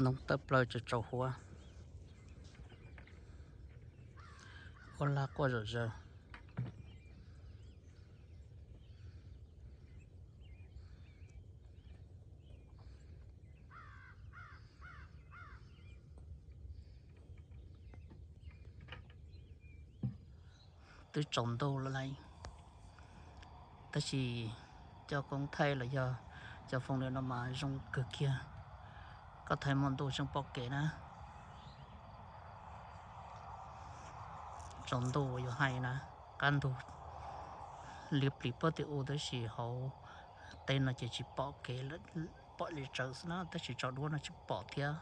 Noob tawm plaws tsaus tsaus huab, ua laj quaj zom zaws. Twb tsaus ntuj lawm lauj, tab sis cov koob thaij los yog cov foo li no mas zoo kawg kiag. Koj thaij hmo ntuj tseem pom kev na. Tsaus ntuj yuav hais na, qab ntug liab plis pob tim u tab sis hauv teb no ces tsis pom kev, pom li tsawv xwb na, tab sis tsaus duab no tsis pom thiab.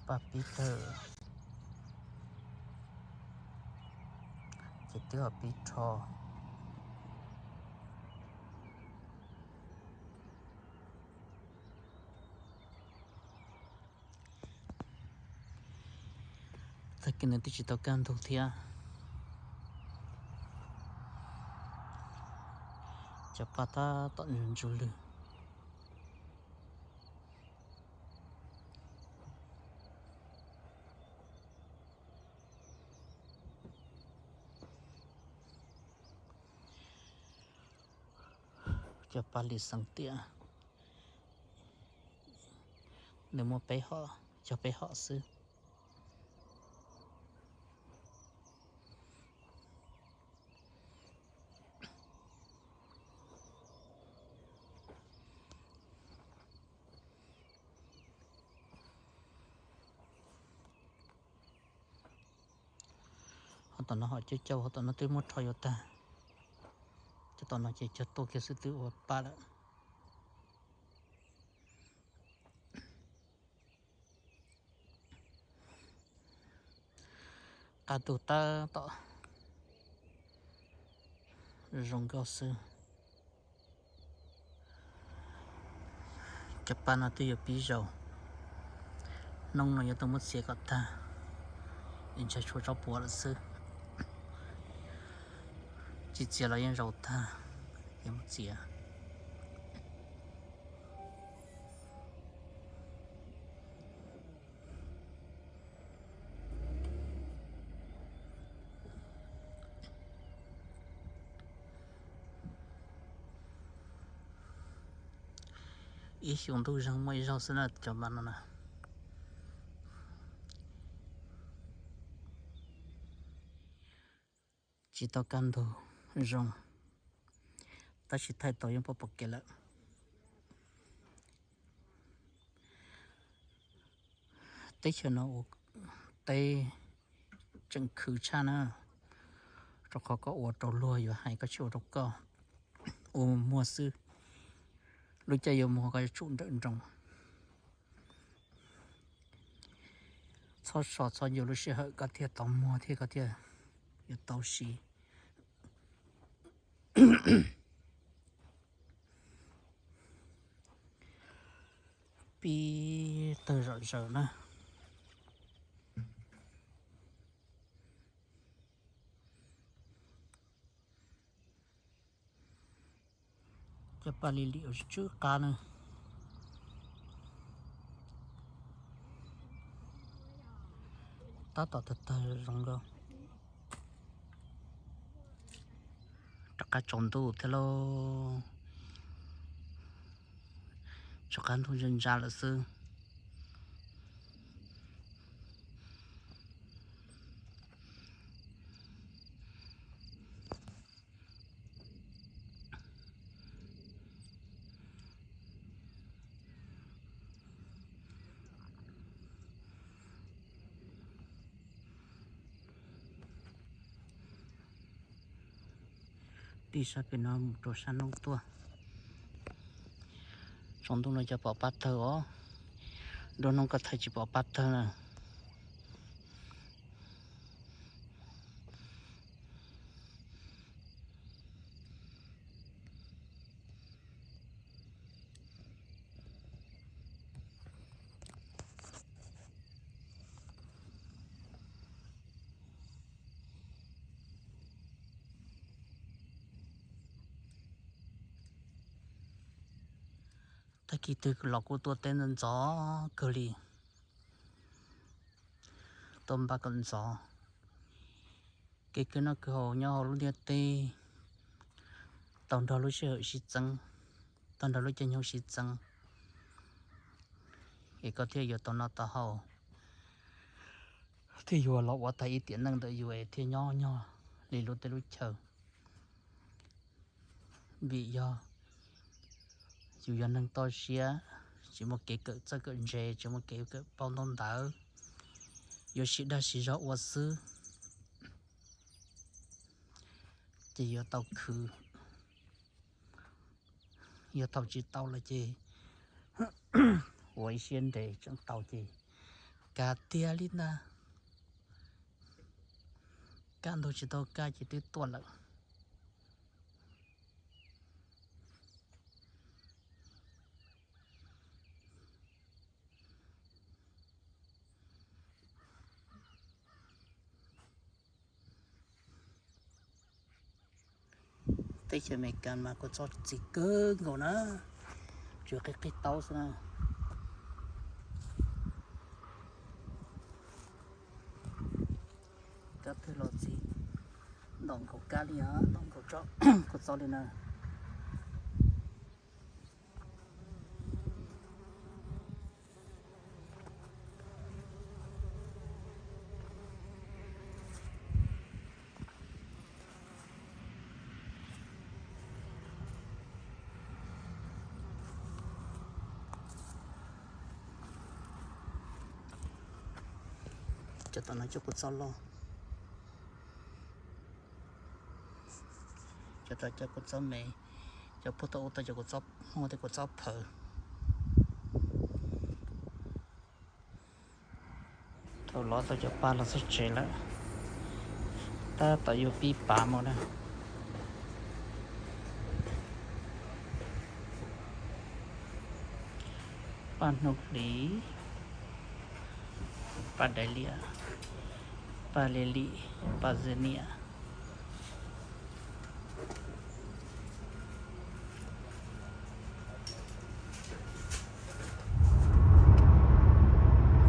Pab pib tawg, ces twb ho pib rho. Tag kis no twb tsis tau kaj ntug thiab. Cov paj tab tom ntsuj lwg. Cov paj li xeev tiam, nws muaj peb hom, cog peb hom xwb. Ho tom no ho cauj cauj, ho tom no twb muab rho yuav tag. Cov tom no ces cog tuaj kiag xwb twb ua paj lawm. Qab ntug tab tom zoo nkauj xwb. Cov paj no twb yuav pib zaus, hnub no yuav tau muab txiav kom tag, es ntshai tshuav tsob puav lawm xwb. Tsis txiav los yeej zaus tag, yuav muab txiav. Ib xyoo ntuj zeeg muaj ib zaug xwb na cov mas no na. Tsis tau kaj ntug zoo, tab sis thaij tau yeej pom pom kev lawm. Teb chaws no ua teb tseem khwv tshaj na, rau qhov koj ua rau luag yuav hais, koj tsis ua rau koj, ua muag xwb. Lub caij yuav muag koj yuav tsum nrawm nroos. Txhob so txhob ncua lub sij hawm koj thiaj tau muag thiab koj thiaj yuav tau siv. Pib tawg zom zaws na. Cov paj li lim tswb qab na. Tab tom tawg tawg zoo nkauj. Rov qab tsaus ntuj thiab lauj. Rov qab ntuj ntsa ntsa lawm xwb. Tij sab pem no mus rau sab noob tuaj. Tsaus ntuj no cov pom pab tawg os. Nruab hnub ko thaw tsis pom pab tawg na. Tag kis twg los kuj tuaj teb ntxov ntxov kawg li. Tuaj npaj kom ntxov. Kev kawg noj kawg haus nyob hauv lub ntiaj teb, tau nrog lub sij hawm sib txeeb, tau nrog lub caij nyoog sib txeeb, es koj thiaj yuav tau noj tau haus, thiaj yuav los ua tag ib tiam neej ntawm yus es thiaj nyob nyog li lub teb lub chaw. Vim yog yus yog neeg toj siab, tsis muaj kev kawm txawj kawm ntse, tsis muaj kev kawm paub ntaub ntawv, yuav siv dag siv zog ua xwb, ces yuav tau khwv. Yog thaum tsis tau lawm ces ua ib siab nres tseem tau ces kag tiag li ntag. Kaj ntug tsis tau kaj ces twb tuaj lawm. Teb chaws Amelikas mas kua txob txiv kawg nkaus na, tsuas qig qig taub xwb na. Kab twg los txiv, ntaus nkaus kab li, ntaus nkaus kua txob li na. Cov tom no cov kua txob loj, cov tom cov kua txob me, cov puag tom ub tau cov kua txob, hu tias kua txob phawv. Thaum los tau cov paj los txog tsev lawm, tab tom yuav pib pav mus na. Paj hnub hlis, paj daim lias, paj li lim, paj zinnias.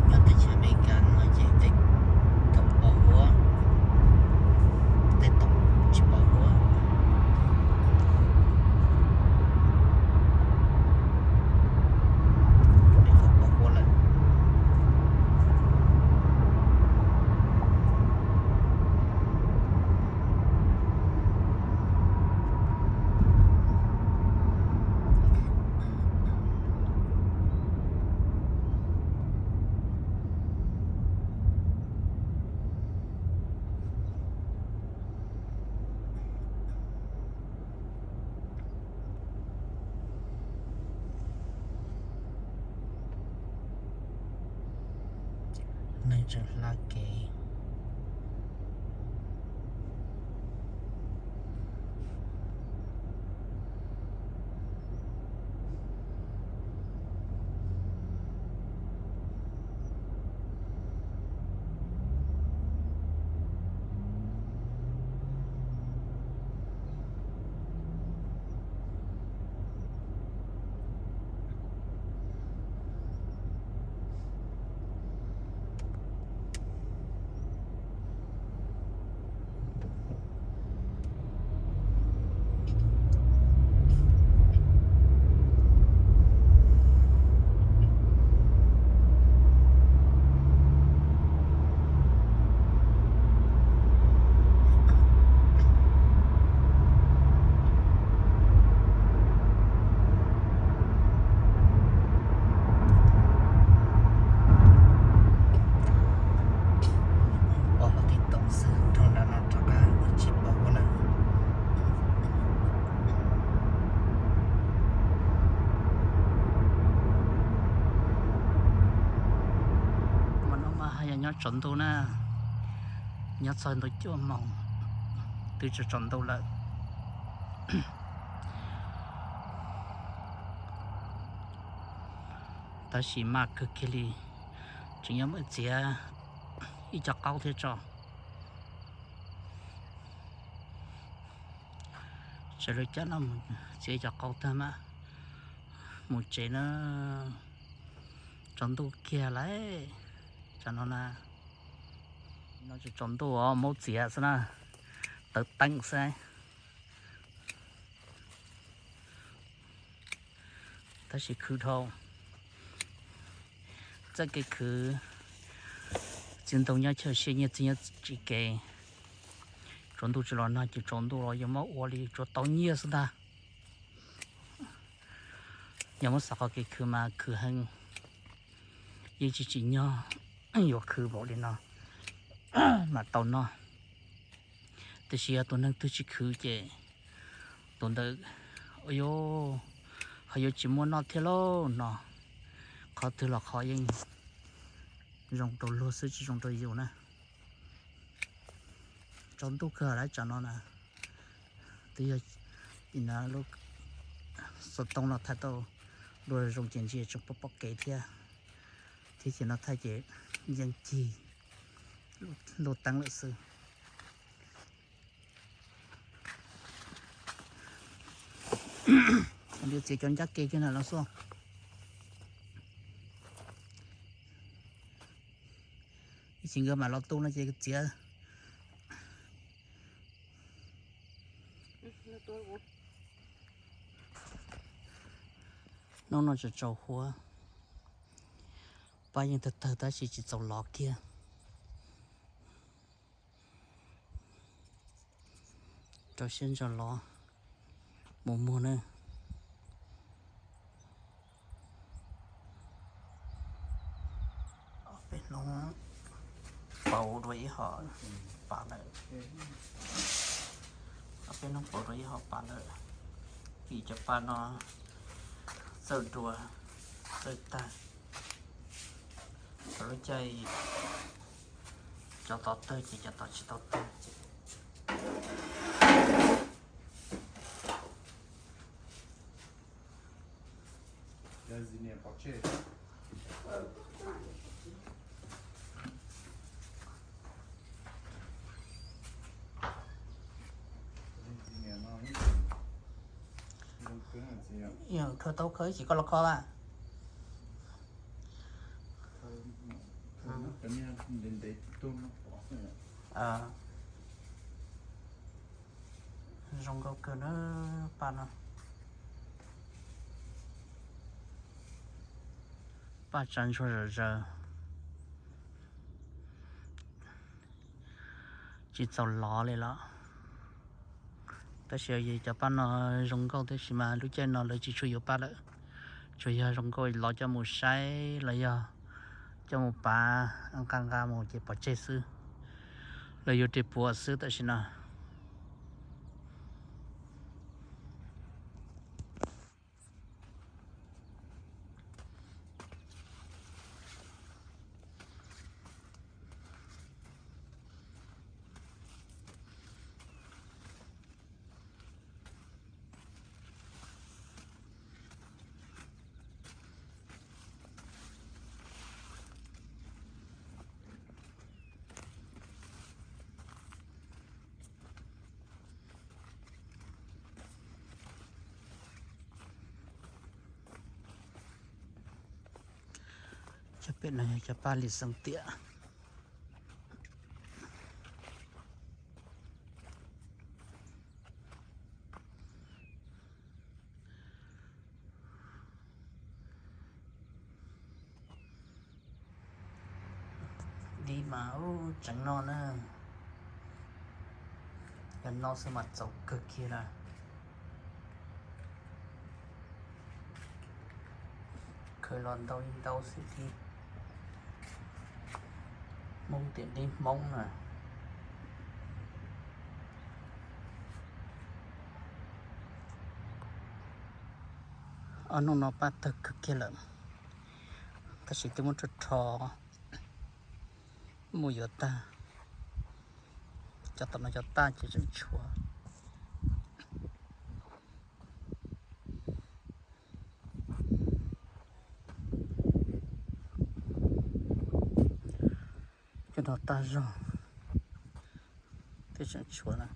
Nyob teb chaws Amelikas no ces tej thaum pos huab, tej thaum tsis pos huab. Tej thaum pos huab lawm. Neeg tseem hla kev. Nyob tsaus ntuj na, nyob txog ntau cuaj moos twb tsaus tsaus ntuj lawm. Tab sis maj kawg kiag li, tseem yuav mus txiav ib co qaub thiab tso. Sawv daws coj no mus txiav ib co qaub tag mas mus tsev na. Tsaus ntuj kiag lawm, tsam no na, no tsaus ntuj os, muab txiav xwb na, tawv teeb xwb. Tab sis khwv dhau, txoj kev khwv txiv ntoo nyob chaw siab nyiaj txiag nyob tsis kev. Tsaus ntuj tsis los nag ces tsaus ntuj los yuav muab ua li tsuas tau nyiaj xwb ntag. Yog muab xav qhov kev khwv mas khwv heev, yeej tsis tsim nyog yuav khwv npaum li no mam tau noj. Tiam sis yog tus neeg twg tsis khwv ces tus ntawd, ua yuav, ho yuav tsis muaj noj thiab lauj no. Qhov twg los qhov yeej zoo rau luag xwb tsis zoo rau yus na. Tsaus ntuj kawg lawm tsam no na, twb yog lub xov tooj no thaij tau dua zoo ces ntsia tseem pom pom kev thiab. Thiab ces no thaij ces yeej cig lub teeb lawm xwb. Txiav cov ncab ke kiag na los xwb. Ib chim nkawd mam los tu no ces txiav. Hnub no tsaus tsaus huab, paj yeej tawg tawg tab sis tsis txaus lov kiag. Rau siab ntso lov mus muag na. Ob peb hnub pauv dua ib hom pas lawm. Ob peb hnub pauv dua ib hom pas lawm, vim cov pas no txawj dua, txawj tag. Thaum lub caij cov tod tawg ces cov tod tsis tau tawg. Khaws tau khaws ib chim koj los kho a. Zoo nkauj kawg na paj no. Paj tsa ntsuag zom zaws, tsis txaus lov li los. Tab sis cov paj no zoo nkauj tab sis mas lub caij no lawv tsis tshua yuav paj lawm, tsuas yog zoo nkauj los coj mus saib los yog coj mus pav nqa nqa mus ces pov tseg xwb, lawv yuav ris puav xwb tam sim no. Cov pem no yog cov paj lis xeev tiam. Dib mas ub tseev no na, yog no xwb mas txaus kawg kiag na. Khaws los ntau li ntau xwb thiab. Hmoob tiam dib Hmoob na. Ob hnub no paj tawg kawg kiag lawm, tab sis twb muab rho rho. Mus yuav tag, cov tom no cov tag ces tseem tshuav. Cov no tag zog, twb tseem tshuav na.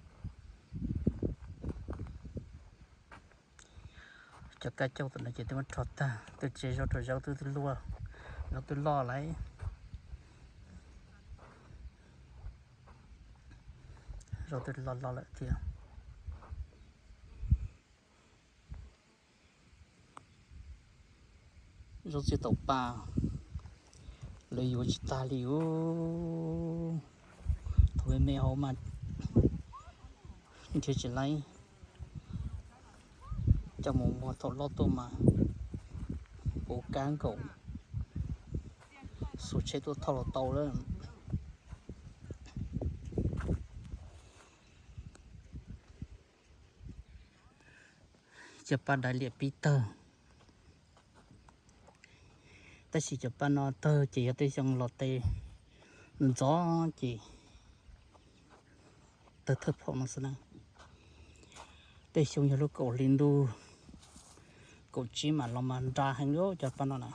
Cov kab cauj tom no ces twb muab rho tag, twb tse zaub rau zaub twb luaj, zaub twb loj lawm. Zaub twb loj loj lawm thiab. Zaub txiag taum pas, lawv yuav tsis tag li ub. Thaum me me hauv mas nrhiav tsis laib, coj mus muag thaum loj tuaj mas puv kab nkaus, xuas tsheb tuaj thauj los tau lawm. Cov paj dais liam pib tawg, tab sis cov paj no tawg ces yog tej xyoo los tes ntxov ces tawg thawj phaum no xwb na. Tej xyoo yog lub kaum hli ntuj kaum tsib mas los mas nra heev li cov paj no na.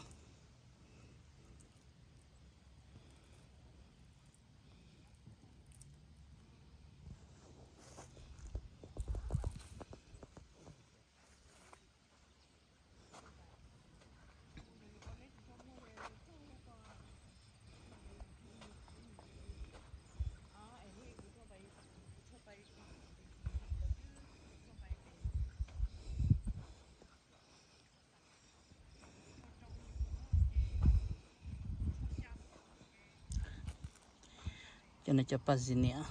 Cov no cov paj xi nias,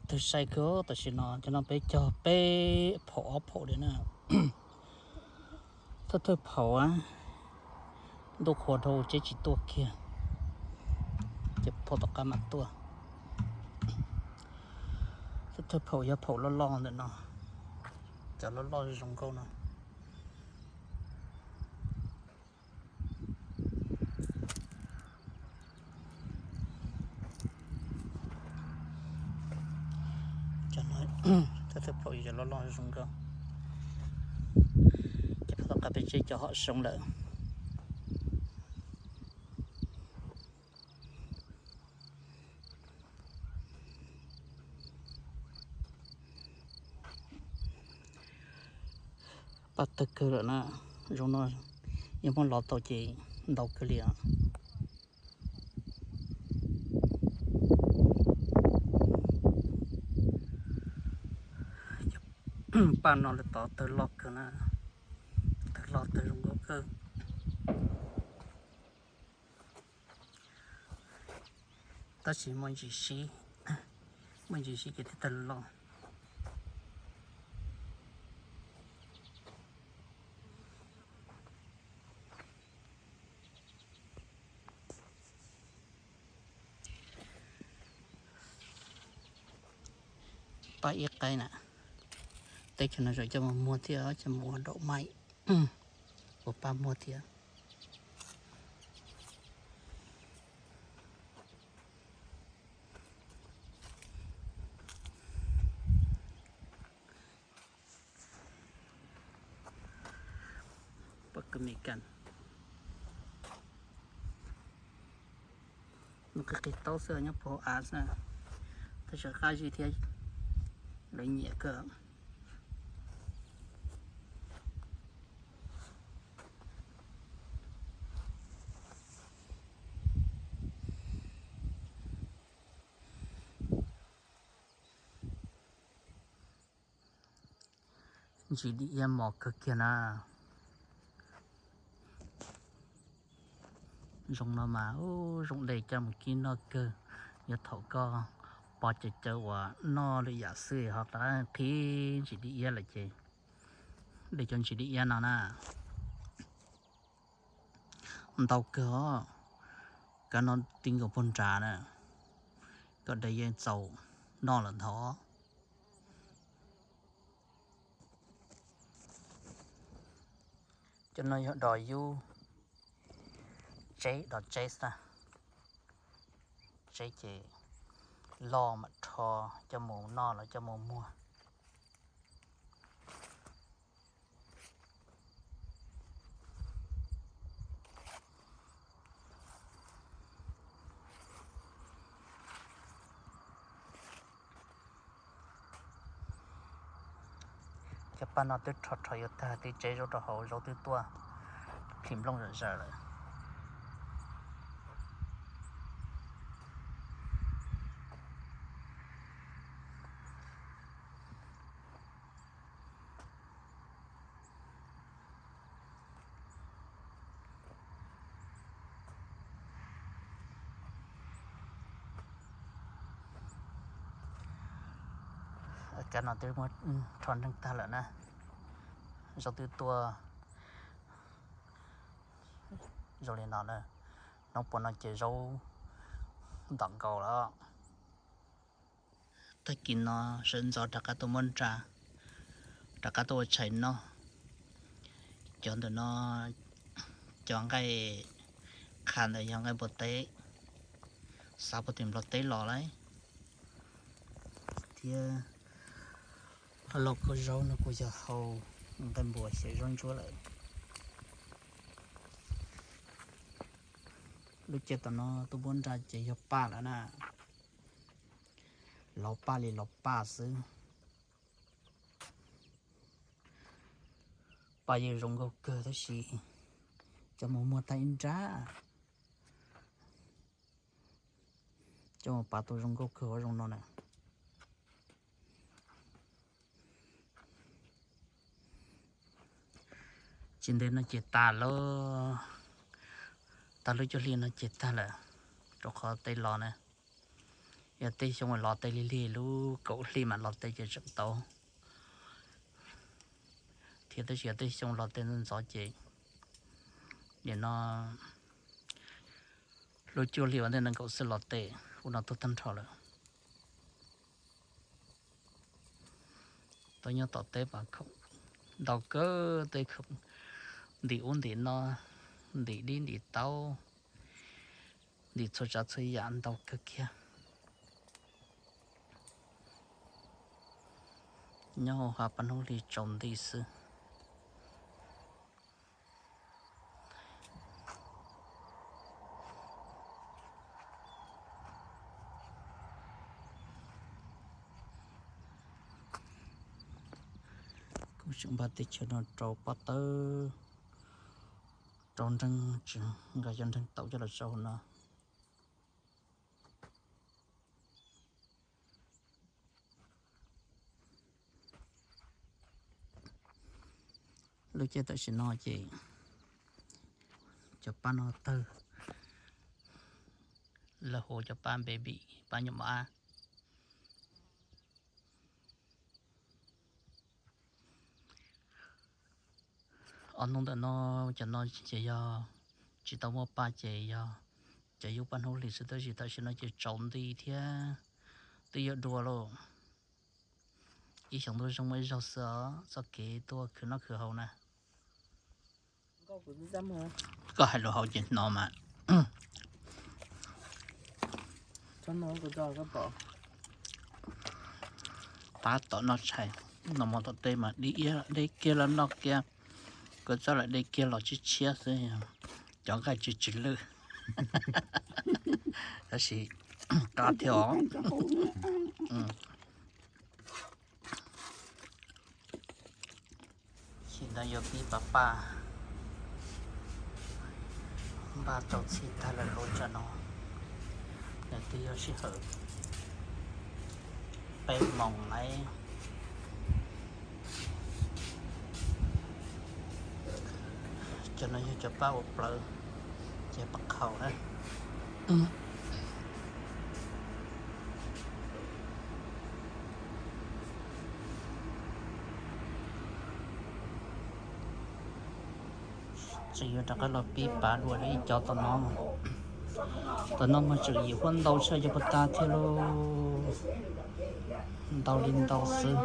tawg sai kawg tam sim no. Cov no peb cog peb phaum ob phaum li na. Thawj thawj phaum ntuj qhua dhau tseb tsis tuaj kiag, ces phaum tom qab mam tuaj. Thawj thawj phaum yog phaum loj loj ntawm no, cov loj loj zoo nkauj no. Thawj thawj phaum yog cov loj loj zoo nkauj, ces phaum tom qab peb tseb cov hom soo lawm. Paj tawg kawg lawm na, zoo no yog muab lov tau ces ntau kawg li os. Paj no lawv tov tawg loj kawg na, tawg loj tawg zoo nkauj kawg. Tab sis muaj ntsis sib, muaj ntsis sib ces thiaj tawg loj. Paj ib qaib na, teb chaws no tseem coj mus muag thiab, coj mus ua daum maim, ua paj muag thiab. Paj kws Mes Kas, nws qis qis taub xwb, nyob puag hauv av xwb, tab sis qab zib thiab, lawv nyiam kawg. Ntsis dib iab mos kawg kiag na. Zoo no mas, zoo dej coj mus kib noj kawg. Yog thaum koj pom cov caw uas noj lwm yam xwb ho qab qhib ntsis dib iab lawm ces, dej cov ntsis dib iab no na. Ntau kawg os, kav no ti nkaus puag nrad na, kom dej yeej txaus noj lawm ntag. Cov no yog dos yub, tseb, dos tseb xwb. tsev ces loj mam rho coj mus noj los coj mus muag. Cov paj no twb rho rho yuav tag, twb tseb zaub rau hauv, zaub twb tuaj plhis nplooj zom zaws lawm. Cov no twb muab rho nreeg tag lawm na. Zaub twb tuaj zoo li no na. Hnub puas no ces zaub ntom nkaus lawm. Tag kis no sawv ntxov rov qab tuaj muab nra, rov qab tuaj ua tshais noj. Cov ntawm no, cov nqaij qha ntawd yog nqaij npua teb, xav puag tim Nplog teb los lawm. Thiab hauv lauj kaub zaub no kuj yog hau nqaij npua xyaw zaub ntsuab lawm. Lub caij tom no tuaj muab nra ces yog paj lawm na. Lov paj li lov paj xwb. Paj yeej zoo nkauj kawg tab sis coj mus muag tag ib nrab. Coj mus pav tau zoo nkauj kawg ua zoo no na. Tsis ntev no ces tas lawm, tag lub cuaj hli no ces tag lawm, rau qhov tej los na. Yog tej xyoo los tej lig lig lub kaum hli mam los tej ces tseem tau thiab, tab sis yog tej xyoo los tej ntxov ntxov ces nim no lub cuaj hli ua ntej nees nkaum xwb los tej ub no tuag tag nrho lawm. Tuaj nyob tom teb mas khoom ntau kawg, tej khoom ntim ub ntim no, ntim dib ntim taub, ntim txhua tsav txhua yam ntau kawg kiag. Nyob hauv hav paj hnub hli tsaus nti xwb. Kuv tseem npaj teb chaws no rau pob tawb, rau nreeg, tsis nqa cov nreeg taum coj los sau no. Lub caij tam sim no ces cov paj no tawg, lawv hu cov paj baby, paj nyuam mos ab. Ob hnub ntawm no, cov no ces yog tsis tau muaj paj ces yog cov yub paj hnub hlis xwb, tab sis tam sim no ces tsaus nti thiab twb yuav dua lauj. Ib xyoos ntuj zoo muaj ib zaug xwb os, txoj kev tuaj khwv noj khwv haus na. Koj hais lus hauv ces hnov mas. Tab tom noj tshais, noj mov tom teb mas dib kiag los noj kiag, koj txoj lawm deb kiag los tshiab tshiab xwb, cov nqaij tsw tsw lwj. Tab sis qab thiab os. Xyem ntawd yuav pib pav paj, npaj rau txhij tag lawm lub tsam no, nws twb yog sij hawm peb moos lawm. Cov no yog cov paj ua plawv, ces paj khaum na. Tseem yuav rov qab los pib pav dua ib cov tom no. Tom no mas tseem yim huab ntau tshaj cov puag ta thiab lauj. Ntau li ntau xwb.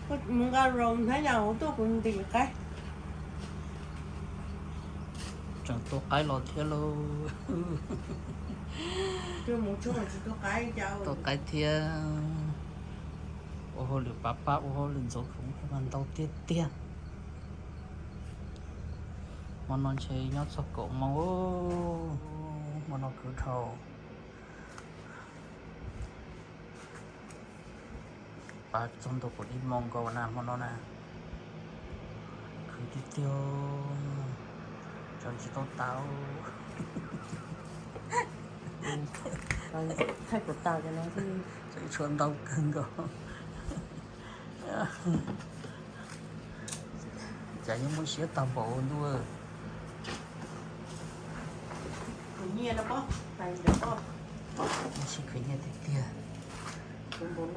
Mus nqa roos hnab yas hauv tuaj kuv ntim qaib. Tseem tua qaib los thiab lauj. Tua qaib thiab. Ua hauj lwm pab pab ua hauj lwm ntxuav khoom mas ntau tiag tiag. Hmo no ntshe nyob txog kaum moos. Hmo no khwv dhau. Pab txog ntua kaum ib moos nkaus na hmo no na. Khwv tiag tiag, tso tsis tau tas. Thaij kuv tas no, tshuav ntau kawg nkaus. Cas yeej muaj siab tag npaum ntuj. Khwv nyiaj tiag tiag. Khwv npaum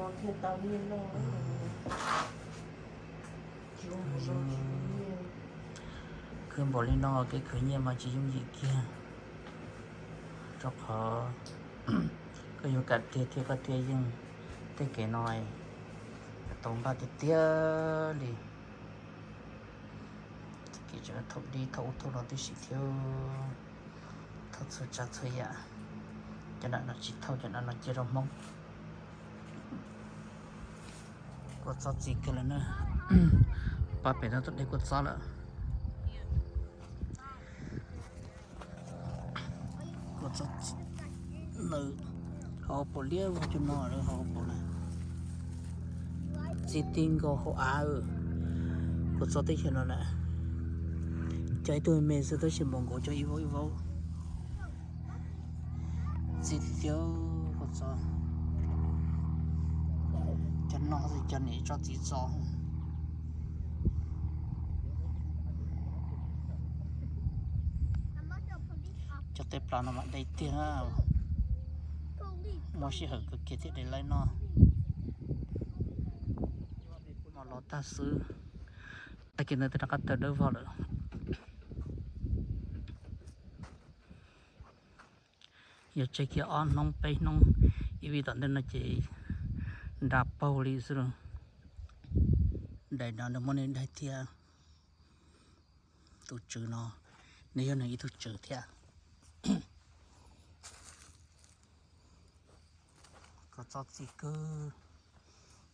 li no kev khwv nyiaj mas tsis yooj yim kiag, rau qhov koj yuav kam tiag thiab koj thiaj yeej, tej kev no tau npaj tiag tiag li. Kev tseem thaum dib thaum ub thaum no tib si thiab, thauj txhua tsav txhua yam. Cov nram no tsis thauj, cov nram no cia rau Hmoob. Kua txob txi kawg lawm na. Pab pem no tuaj de kua txob lawm. Kua txob txi, hauv paus liab vog cuag no, hauv paus na. Txi ti nkaus hauv av. Kua txob teb chaws no na, cog ib tug me xwb tab sis npaum nkaus cog ib vaub ib vaub. Txi tiag tiag kua txob. Cov no xwb cov niam tso txiv txo. Cov tej plas no mas dai tiag na. Muaj sij hawm kawg kiag thiaj de laib noj. Hmo los tag xwb, tag kis ntawd twb rov qab tawm dawb vog lawm. Yog tseg kiag ob hnub peb hnub, ib vij tom ntej no ces nra paug li xwb lauj. Daim no nws muaj nws daim thiab. Tus tswv no, nws yog nws ib tug tswv thiab. Kua txob txi kawg,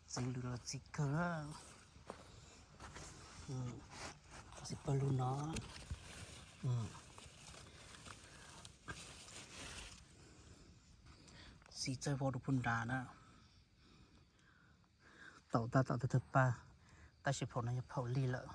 txiv lws los txi kawg. Txi pawg lug no, txi txawj vau rau puag nrad na. Taum tag tom tag tag pag, tab sis phaum no yog phaum lig lawm.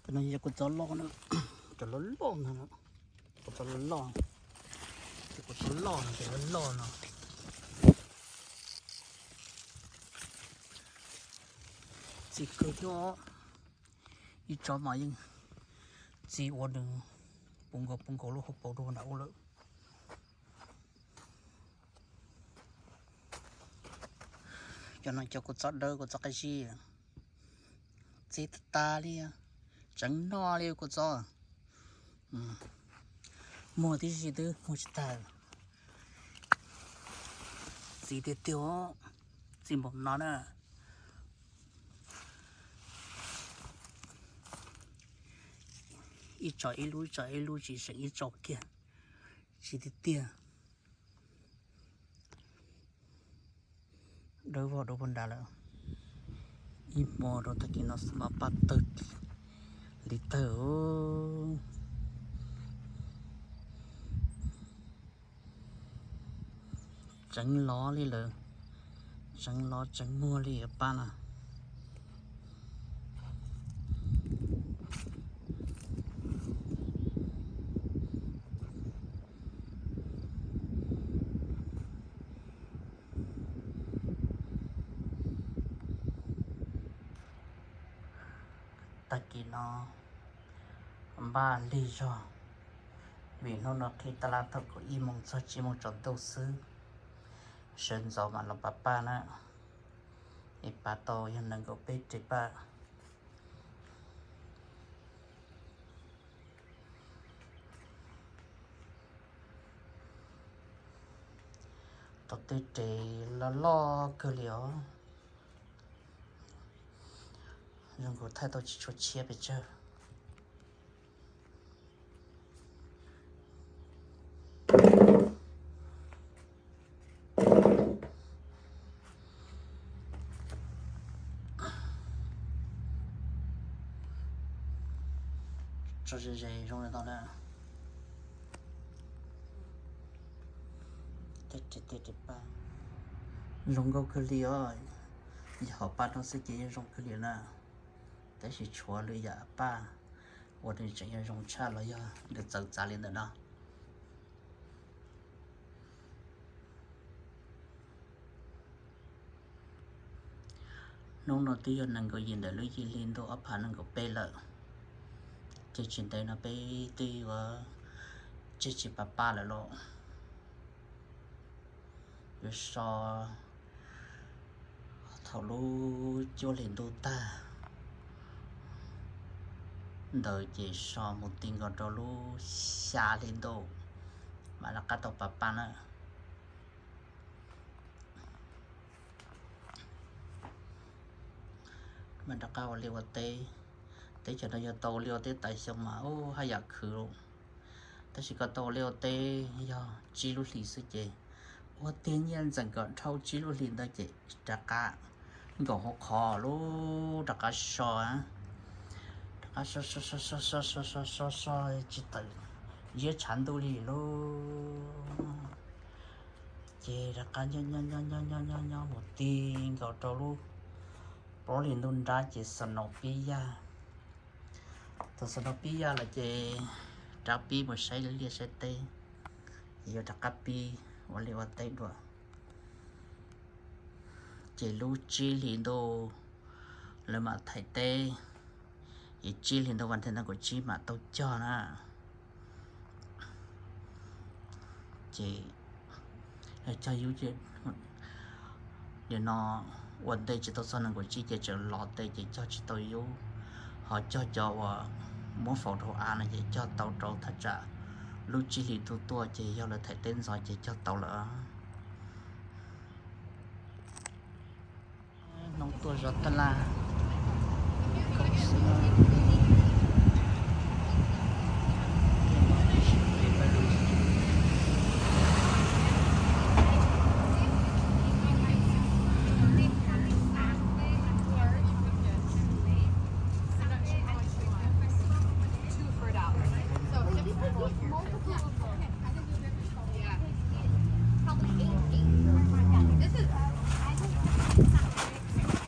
Cov no yog kua txob loj na, cov loj loj no, kua txob loj loj, ces kua txob loj no, cov loj loj no. Txi kawg thiab, ib tsob mas yeej txi ua nws puv nkaus puv nkaus lub hauv paus rau nram ub lawm. Cov no cov kua txob dawb kua txob qab zib, txi tag tag li, tseev noj li kua txob. Muag tib si twb muag tsis tag. Txi tiag tiag, txi npaum no na. Ib tsob ib lub, ib tsob ib lub, tsis seem ib tsob kiag. Txi tiag tiag. Dawb vog dua puag nrad lawm. Ib hmo rau tag kis no xwb mas paj tawg li tawg. Tseev lov li lawm, tseev lov tseev muag li paj no. Tag kis no npaj lig zog, vim hnub no qhib tab laj thaum kaum ib moos txog tsib moos tsaus ntuj xwb, sawv ntxov mam los pab paj na. Es pav tau yog nees nkaum peb reg paj. Tau tej reg loj loj kawg li os. Zoo nkaus thaij tau tsis tshua tshiab pes tsawg. Tso ze ze zoo li no na. Tej reg, tej reg paj zoo nkauj kawg li os. Yog hom paj no xwb ces yeej zoo kawg li na. Tab sis tshuav lwm yam paj uas nws tseem yuav zoo tshaj los yog nws txawv txav li ntawm no. Hnub no twb yog nees nkaum yim ntawm lub yim hli ntuj ob phav nees nkaum peb lawm, ces tsis ntev no peb twb yuav tseg tsis pav paj lawm lauj. Yuav so thaum lub cuaj hli ntuj tag ntawd ces so mus ti nkaus rau lub xya hli ntuj mam rov qab tau pav paj na. Mam rov qab ua liaj ua teb. Teb chaws no yog tau ua liaj ua teb tas xyoo mas ub haj yam khwv lauj. Tab sis koj tau ua liaj ua teb yog tsib lub hlis xwb ces ua tiag nyiaj ntxeem kom dhau tsib lub hlis ntawd ces rov qab nkaum hauv qhov lub rov qab so, rov qab so so so so so so so so tsis tawm ziab tshav ntuj li lauj. Ces rov qab nyob nyob nyob nyob nyob mus ti nkaus rau lub plaub hlis ntuj nrab ces snow pib yaj. Thaum snow pib yaj lawm ces rov pib mus saib liaj saib teb, ces yuav rov qab pib ua liaj ua teb dua. Ces lub tsib hlis ntuj lawv mam thaiv teb, es tsib hlis ntuj vas thib nees nkaum tsib mam tau cog na. Ces cog yub, nim no ua ntej tsis tau txog nees nkaum tsib ces tseem los tes ces cog tsis tau yub, ho cog cov uas muab faus rau av no ces cog tau rau thaj tsam lub tsib hlis ntuj tuaj ces yog lawv thaiv teb ntxov ces cog tau lawm. Hnub tuaj zov taj laj, koob xwb.